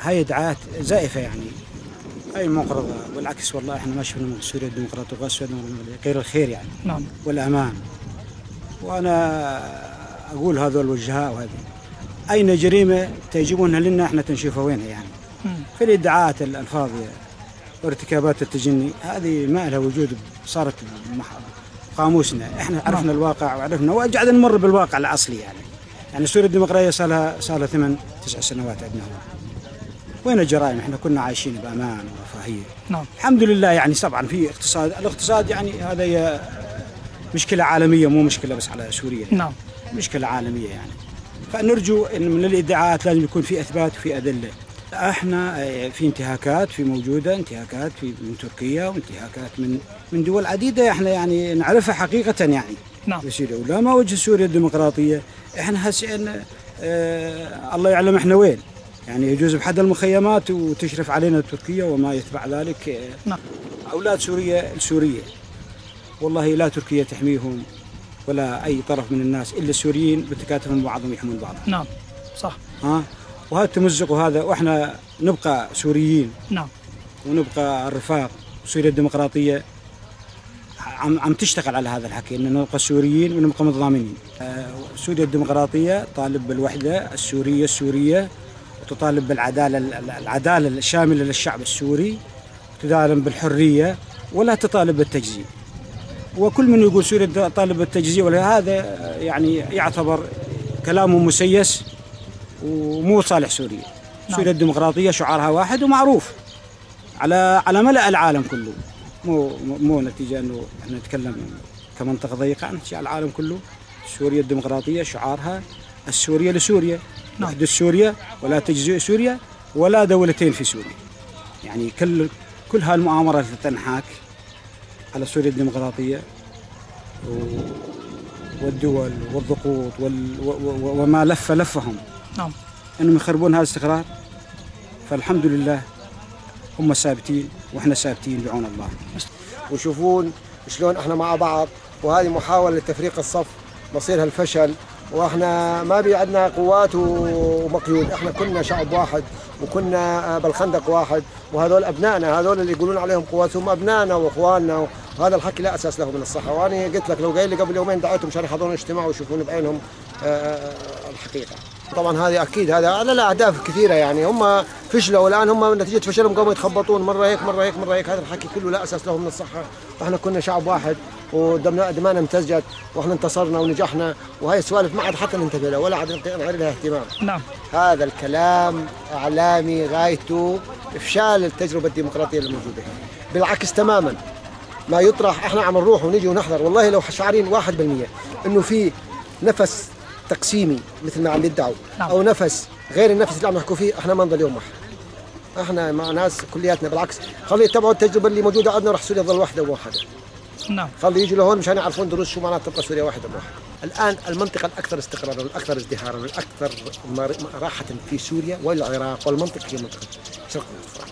هاي ادعاءات زائفة يعني، هاي مقرضة. بالعكس والله احنا ما شفنا من سوريا الديمقراطية وغير سوريا الديمقراطية غير الخير يعني. نعم. والأمان. وأنا أقول هذول الوجهاء وهذه أين جريمة تجيبونها لنا احنا تنشوفها وينها يعني. في الادعاءات الفاضية وارتكابات التجني هذه ما لها وجود، صارت قاموسنا احنا عرفنا. نعم. الواقع وعرفنا وقاعد نمر بالواقع الأصلي يعني. يعني سوريا الديمقراطية صار لها 8 9 سنوات عندنا هون. وين الجرائم؟ احنا كنا عايشين بامان ورفاهيه. الحمد لله. يعني طبعا في اقتصاد، الاقتصاد يعني هذا هي مشكلة عالميه، مو مشكلة بس على سوريا. مشكلة عالمية يعني. فنرجو ان من الادعاءات لازم يكون في اثبات وفي ادله. احنا في انتهاكات، في موجودة انتهاكات في من تركيا وانتهاكات من دول عديدة احنا يعني نعرفها حقيقة يعني. في سوريا ولا ما وجه سوريا الديمقراطيه، احنا هسه الله يعلم احنا وين يعني، يجوز بحد المخيمات وتشرف علينا تركيا وما يتبع ذلك. اولاد سوريا السورية والله لا تركيا تحميهم ولا اي طرف من الناس الا السوريين بتكاتفهم بعضهم يحمون بعض. نعم صح. ها، وهذا التمزق وهذا، واحنا نبقى سوريين. ونبقى الرفاق. سوريا الديمقراطية عم تشتغل على هذا الحكي، ان نبقى سوريين ونبقى متضامنين. سوريا الديمقراطية طالب بالوحدة السورية السورية، وتطالب بالعداله، العدالة الشاملة للشعب السوري، تطالب بالحرية ولا تطالب بالتجزئه. وكل من يقول سوريا تطالب بالتجزئه ولا هذا يعني يعتبر كلامه مسيس ومو صالح سوريا. سوريا الديمقراطية شعارها واحد ومعروف على ملأ العالم كله، مو نتيجة انه احنا نتكلم كمنطقه ضيقه، نحكي على العالم كله. سوريا الديمقراطية شعارها السورية لسوريا. وحده سوريا ولا تجزئ سوريا ولا دولتين في سوريا. يعني كل هالمؤامرات اللي تنحاك على سوريا الديمقراطية والدول والضغوط وما لف لفهم انهم يخربون هذا الاستقرار، فالحمد لله هم ثابتين واحنا ثابتين بعون الله. ويشوفون شلون احنا مع بعض، وهذه محاولة لتفريق الصف مصيرها الفشل. واحنا ما بي عندنا قوات ومقيود، احنا كنا شعب واحد وكنا بالخندق واحد، وهذول ابنائنا، هذول اللي يقولون عليهم قوات هم ابنائنا واخواننا، وهذا الحكي لا اساس له من الصحه. وانا قلت لك لو قايل لي قبل يومين دعيتهم مشان يحضرون اجتماع ويشوفون بعينهم الحقيقه. طبعا هذه اكيد هذا على اهداف كثيرة يعني، هم فشلوا والان هم نتيجة فشلهم قاموا يتخبطون، مرة هيك مرة هيك مرة هيك. هذا الحكي كله لا اساس له من الصحه. احنا كنا شعب واحد ودمانا امتزجت واحنا انتصرنا ونجحنا، وهي السوالف ما عاد حتى ننتبه لها ولا عاد نعير لها اهتمام. هذا الكلام اعلامي غايته افشال التجربة الديمقراطية الموجودة. بالعكس تماما ما يطرح، احنا عم نروح ونجي ونحضر. والله لو شعرين 1% انه في نفس تقسيمي مثل ما عم يدعوا او نفس غير النفس اللي عم يحكوا فيه، احنا ما نضل يوم واحد. احنا مع ناس كلياتنا، بالعكس خلي يتبعوا التجربة اللي موجودة عندنا، راح سوريا تظل واحدة وواحدة. خلي يجوا لهون مشان يعرفون دروس شو معناته تبقى سوريا واحدة بواحدة. الان المنطقة الاكثر استقرارا والاكثر ازدهارا والاكثر راحة في سوريا والعراق والمنطقة هي منطقة شرق الفرات.